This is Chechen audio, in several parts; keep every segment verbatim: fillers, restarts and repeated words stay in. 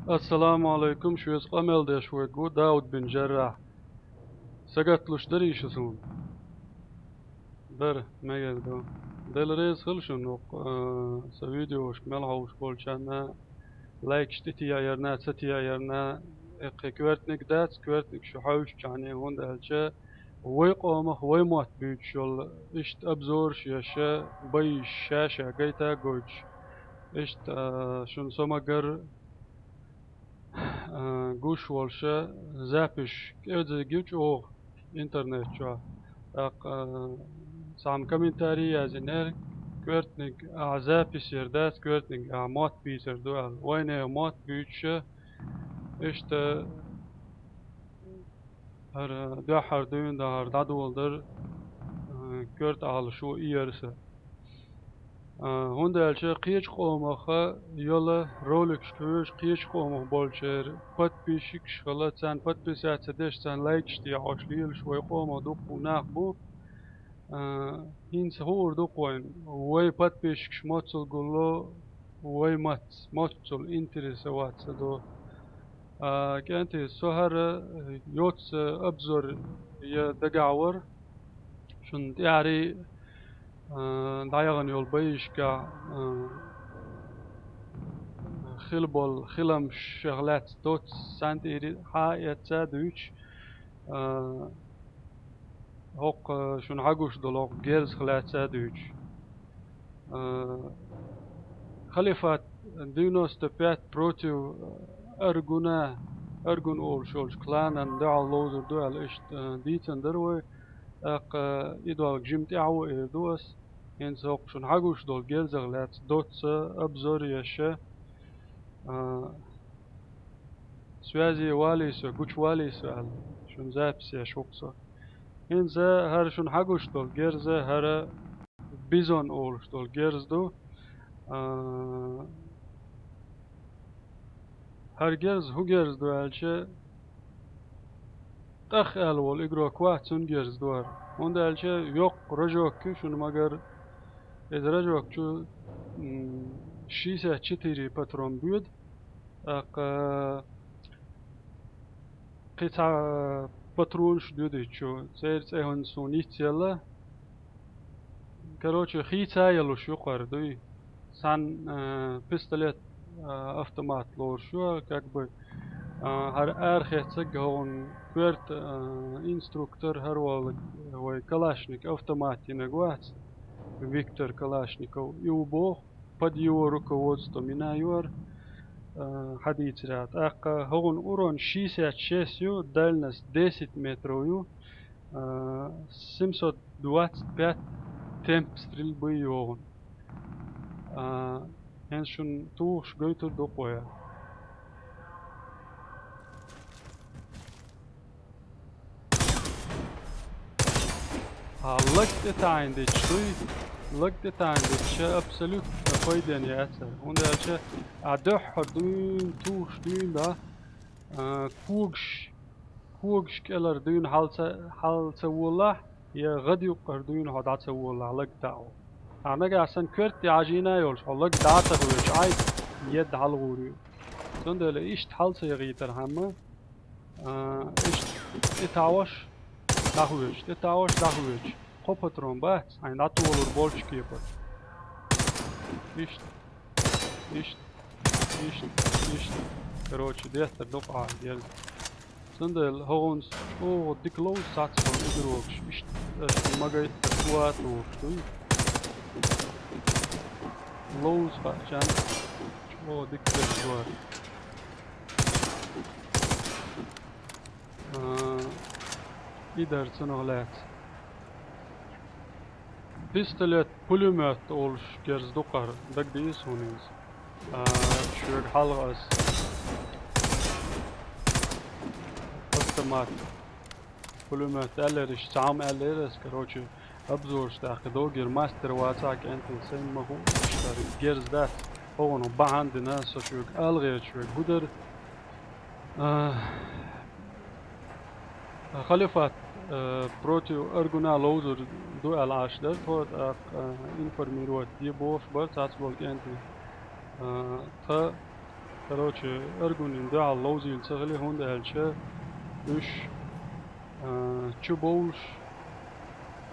Ассаламу алайкум, шуэца къамел деш вайгу Дауд бин Жаррахь. Сагатлуш дарий шу суна? Дара, мегар ду. Дела реза хила шуна, а, са видеошка мел хьовш болчарна, лайкаш тӀетеӀарна, ца теӀарна, эккхе коьртаниг дац, коьртаниг шу хьовшчарна, хӀунда аьлча вай къомах, вай мотт буьйцуш йолу, иштта обзораш еш, байш ша-ша гайта а гойтуш. Иштта, а, шуна со ма-гарра, а, гуш волуш, запись кӀеззиг ю чӀогӀа интернет чохь. ТӀаккха, а, цхьамма комментарий язйинера, коьртаниг ахь запись яр дац, коьртаниг ахь мотт бийцар ду аьлла. Вайнехан мотт буьйцуш, иштта, хӀара дуьххьара дуьйна дахар дӀадоладар, а, коьрта Ӏалашо и яра сан. А, хӀунда аьлча кхечу къомах йола роликашка хьоьжуш, кхечу къомах болчеран подписчикаш хила, царна подписаться деш, царна лайкаш техьош лелаш вай къомах дуккха нах бу. А, хӀинца хуур ду-кх вайна, вай подписчикаш моццул гулло, вай мац-, моццул интересоваться до. А, кӀентий, со хӀара йоццу обзор я дагахь вара, шуна тӀаьхьарий, а, дӀаяхана йолу байишкахь, а, хила болу хиламашех лаьцна доцца сантири хьа а эцца а дуьйцуш, а, хӀокху шуна хьагуш долу хӀокху герзах лаьцна а дуьйцуш. А, Халифат девяносто пять против Аргуна, Аргун олуш йолчу кланан дуьхьал ловзур ду аьлла иштта, а, дийцина дара вай. ТӀаккха и долга жима тӀаьхьо эр ду ас. ХӀинца хӀокху шуна хьагуш долу герзах лаьцна доцца обзор еш, а, связи валий со, гучу валий со аьлла, шуна запись еш ву-кх со. ХӀинца хӀара шуна хьагуш долу герза, хӀара Бизон олуш долу герз ду. А, хӀара герз хӀун герз ду аьлча, тӀах аьлла волу игрок вац, цуьнан герз ду хӀара. ХӀунда аьлча йоккха рожок ю шуна ма-гарра. Иза рожок чу, м, шестьдесят четыре патрон боьду. ТӀаккха кхин цхьа патронаш доьдуьйту, церан цӀе хӀинца суна йицъелла. Короче, хийца а йолуш ю кхара дуй. Цхьана, а, пистолет, а, автомат лоруш ю, как бы, а, хӀара арахеццаг хӀокхуьнан коьрта, а, инструктор хӀара волу вай Калашников автомат йинарг вац, Виктор Калашников, и ву боху. Под его руководством и на юар, а, хьадийцарехь. ТӀаккха хӀокхуьнан урон шестьдесят шесть ю, дальность десять метров ю, а, семьсот двадцать пять темп стрельбы ю хӀокхуьнан. А, хӀинца шуна тухуш гойтур ду-кх вай. А лаг тӀетаьӀна дитча дуй, лаг тӀетаьӀна дитча абсолютно пайден яцара. ХӀунда аьлча а дуьххьара дуьйна, тухуш дуьйна, а, когаш, когаш кӀелара дуьйна хьал ца, хьал ца волахь, я гӀад юккъара дуьйна хьо дӀа ца волахь, лаг таьӀо. Ахьа нагахь санна коьртте Ӏажийна а йолуш, хьо лаг дӀа а ца хоьцуш, Ӏай, едда хьалагӀур ю. Цундела иштта хьал ца яхийтархьама, а, иштта тӀетаьӀош, дӀахоьцуш, тӀетаьӀош, дӀахоьцуш. Кхо патрон бац, хьайна дӀатолур болчу кепара. Иштта, иштта, иштта, иштта. Короче, деттар ду-кх ахьа герз. Цундела хӀокхунца чӀогӀа дика ловза цхьацца хӀокху игрокаш, иштта аша ма гайта, чу а тухуш дуй. Ловза хаьа чан, чӀогӀа дика деш вара. А, и дара цунах лаьцна. Пистолет, пулемёт олуш герз ду кхара, дагадеа суна иза. А, шуьга хьалха ас автомат, пулемёт аьллера, иштта цхьа хӀума аьллера ас, короче, обзораш тӀаккха догира, мастер вацахь, кӀентий, сайна ма хуу, иштта герз дац, хӀокхунах бахьана дина, со шуьга ала гӀерта шуьга хӀун дара. А, Халифат, а, против Аргуна ловзур ду аьлла Ӏаш дара тхо, тӀаккха, а, информировать де бохуш бара цхьацца болу кӀентий. А, тхан Короче, Эргунин дуьхьал ловзийла ца хили, хӀунда аьлча уьш, а, чу бовлуш,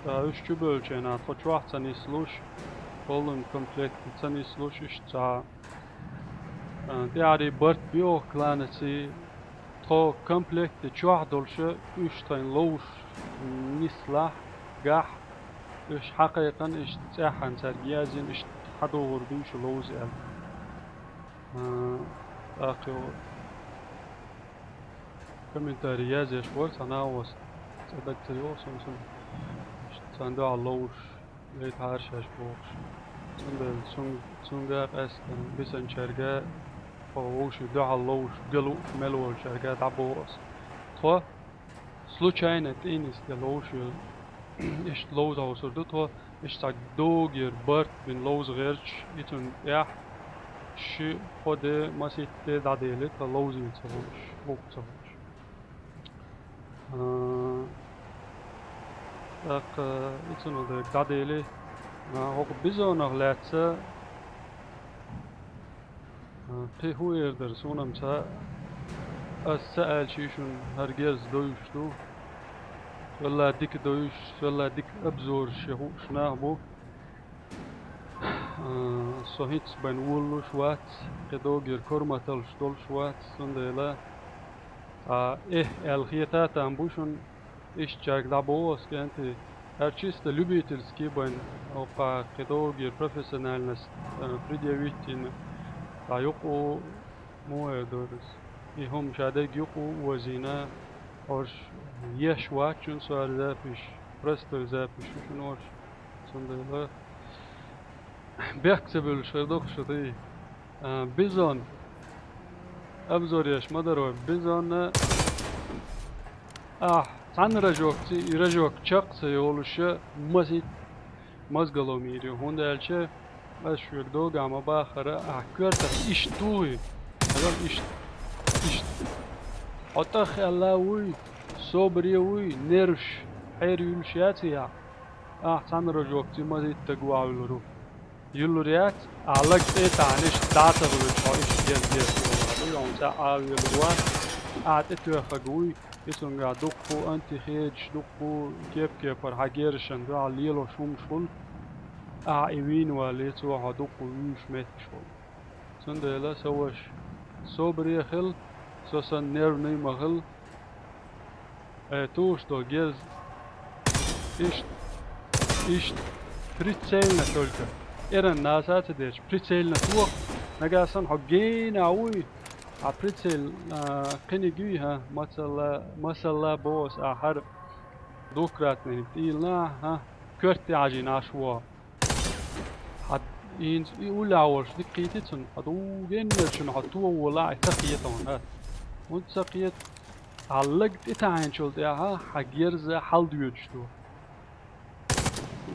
ткъа уьш чу бевллачу хенахь тхо чохь ца нислуш, полный комплект ца нислуш, иштта цхьа, а, тӀаьхьарий барт био кланаций, тхо комплект чохь долуша уьш тхайн ловзуш нислахь, гахь, уьш хьакхайкхина, иштта цӀеххьана цаьрга яздина, иштта хьадогӀур дуй шу ловза аьлла. А, тӀаккха йо, комментарий язъеш вара цхьа нахоса, цӀе даг ца йогӀу суна, суна. Царна дуьхьал ловзуш, гайта хьара шаьш бохуш. Цундела цун-, цуьнга а къаьстина, бисинчаьрга, тхо вовшийн дуьхьал ловзуш, ган лууш мел волчаьрга дӀабоху аса. Тхо случайно тӀе а нисде ловзуш, иштта ловза хьовсур ду тхо, иштта цхьа догера барт бина ловза гӀерташ, и цунна тӀехь ши-кхо де масийтта де дӀадели, тхан ловзийла ца хуьлуш, букъ ца хуьлуш. А, тӀаккха и цунах дерг дӀадели, а, хӀокху бизонах лаьцна, а, кхин хӀун эр дара, суна-м ца, ас ца аьлча, и шуна хӀара герз довзуш ду. Велла дика довзуш, велла дика обзораш ян хууш нах бу. А, со хӀинца бен вуллуш вац, кхин догера корматаллаш долуш вац, цундела, а, эхь аьлла хета там бу шуна, иштта чаьрга дӀабоху ас, кӀентий. ХӀара чисто любительский бен, оккха кхин догера профессиональность, а, предъявить йина, цхьа юкъа, муха эр дара ас, и хӀума ша дерг юкъа а озийна, хӀорш еш вац шуна со хӀара запись, простой запись ю шуна хӀорш. Цундела бехк ца буьллуш хир ду-кх шу, тӀе. А, бизон. Обзор еш ма дара вай. Бизонна, ахь цхьана рожокций, и рожок чекх ца йолуша, масийтта мозгалло мийр ю. ХӀунда аьлча ас шуьга догахь ма бахара, ахь коьртах иштта тухий. Хьажал иштта. Иштта. Хьо тӀах аьлла вуй, собаре вуй, нерваш хьераюьллуш яций ахь? Ахь цхьана рожокций масийтта стаг вахьуьллур ву. Юьллур яц, ахь лаг тӀе а таьӀна, иштта дӀа а ца гӀевлча, хьо иштта герз-герз олуш ду, хьуна цхьа а велур вац, ахь тӀетоьхнарг вуй, и цуьнгахь дуккха а антихедаш, дуккха а кеп-кепара хьан герзашна дуьхьал лелош хӀумаш хуьлу, ахь и вийна валле, цо хьо дуккха а вуьйш метташ хуьлу. Цундела, сан ваша, собаре хила, со санна нервный ма хила. Э, тухуш долу герз. Иштта, иштта, прицельно только. Эран наса а ца деш, прицельно тоха. Нагахь санна хьо генахь вуй, а прицель, а, кхиниг юй, хӀа, масала, масала боху ас, а, хӀара двукратный тӀийлана, хӀа, коьрта тӀе хьажийна Ӏаш ву. Хьан, хӀинца и уллехь волуш дика кхийтий цунна, хьан дугеннарчунна хьо тохо волахь, и ца кхета хьуна, хӀа? ХӀунда ца кхета? Хьан лаг тӀетаьӀначул тӀаьхьа хьан герз хьалдоьдуш ду.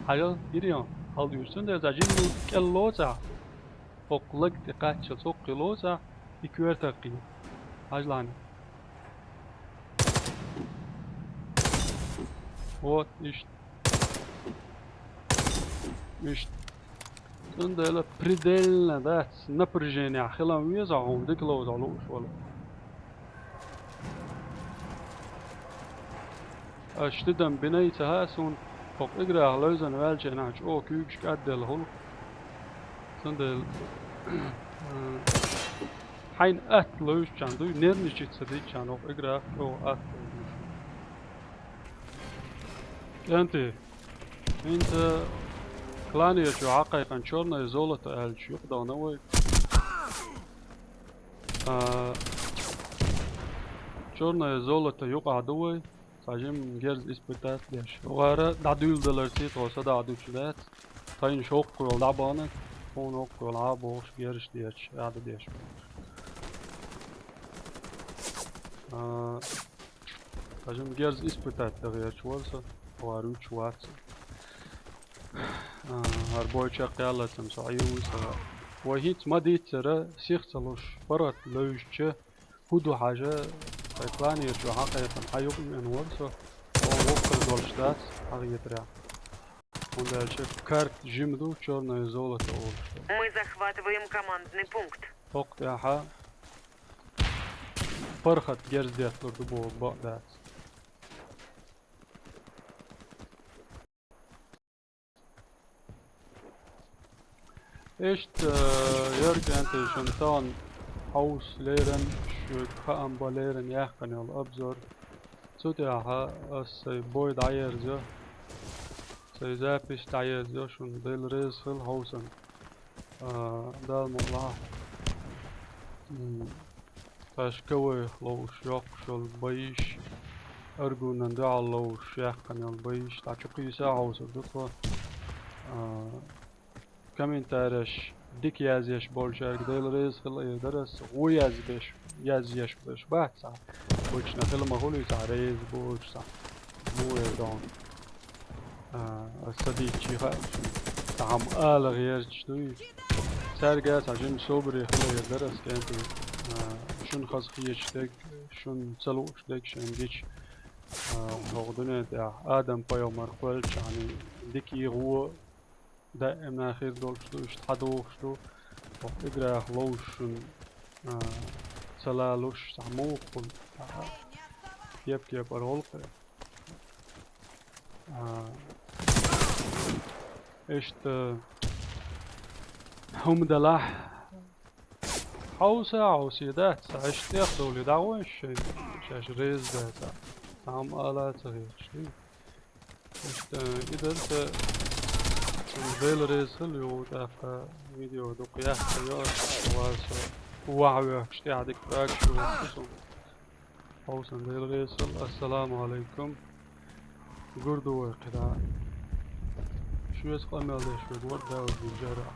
Хьажал, гирем, хьалдоьдуш. Цундела цхьа жимма кӀел лоцахь, хӀокху лаг тӀе кхаччалц хӀокху лоцахь, и коьртах кхета. Хьажал хьуна. Вот, иштта. Иштта. Цундела предельно дац, напряжение хилам веза хьуна дика ловза лууш вала. Аш тидам бинай ца хаьа суна, хӀокху играх левзан ваьлча нах чӀогӀа куьйгаш кӀадделла хуьлу. Цундела, хьайна атта левзачарна дуй, нервничать ца дичарна хӀокху играх чӀогӀа атта левзаш. КӀентий, хӀинца кланерчу хьакхайкхина чёрное золото аьлча юкъадахана вай. А, чёрное золото юкъахь ду вай. Цхьа жимма герз испытать деш. ХӀара дӀадуьйладаларций тхо садоӀа дуьтуш дац. Тхайна шоккха йолу дӀабахана, тхуна хӀоккха йолу Ӏа бохуш герзаш дечу, Ӏада деш. А, Хьажим герз испытать дан гӀерташ вара со, хӀара вуьтуш вац. А, хӀара бой чекхъяллалц-м со Ӏийр вуй сан. Вай хӀинца ма-дийццара, сих ца луш, паргӀат левзча, хӀун ду хьажа, сайн кланерчу хьакхайкхина, хьан юкъа веана вара со, хьо воккхар долуш дац, хьан хетарехь. ХӀунда аьлча карта жима ду, чёрное золото олуш ду. Мы захватываем командный пункт. ХӀокху тӀехьа паргӀат герз детталур ду боху бакъ дац. Иштта, э, Йорг Энтри, шуна тахана хьовса леррина, шуьга хаам бан леррина яьккхина йолу обзор. Цу тӀехь ас сайн бой дӀаерзайо, сайн запись дӀаерзайо, шуна Дела реза хила хьовсана. А, Дала мукъ лахь. М, тхаьш КВН-х ловзуш йоккхуш йолу байш, Аргунан дуьхьал ловзуш яьккхина йолу байш, дӀа чу кхийса а хьовсур ду тхо. А, комментареш дика язъеш болчаьрга Дела реза хила эр дара ас, вон язбеш, язъеш берш бац цхьа. Обычно хила ма хуьлий цхьа реза бохуш цхьа. Муха эр ду хьуна? А, ас ца дийцча хаьа шуна. Цхьа хӀума ала гӀерташ дуй. Цаьрга цхьа жима собаре хила эр дара ас, кӀентий. А, шуна хаза хеташ дерг, шуна ца лууш дерг шайна гича. А, хӀокху дуьнен тӀехь Адам-пайхамар кхоьллинчохь дика, и гӀо даима хир долуш ду, иштта хьадогӀуш ду. ХӀокху играх ловзуш шуна, а, ца лалуш, цхьа муха хуьлу, а, кеп-кепара гӀуллакх. А, иштта хӀума делахь, хьовса а хьовсий дац, цхьа иштта тӀех довлий дӀагӀо шайна, шаьш реза дац, цхьа хӀума ала а ца хеташ дуй. Иштта, и дара сан, Дела реза хила, юха тӀаккха видео дукха яккха йо, ван со вахьа воьхкуш тӀаьхьа дика прагаш йохуш ду суна. Хьовсана, Дела реза хила. Ассаламу алайкум. Гур ду вай кхидӀа. Шуьца къамел деш верг вара Дауд Бинжара.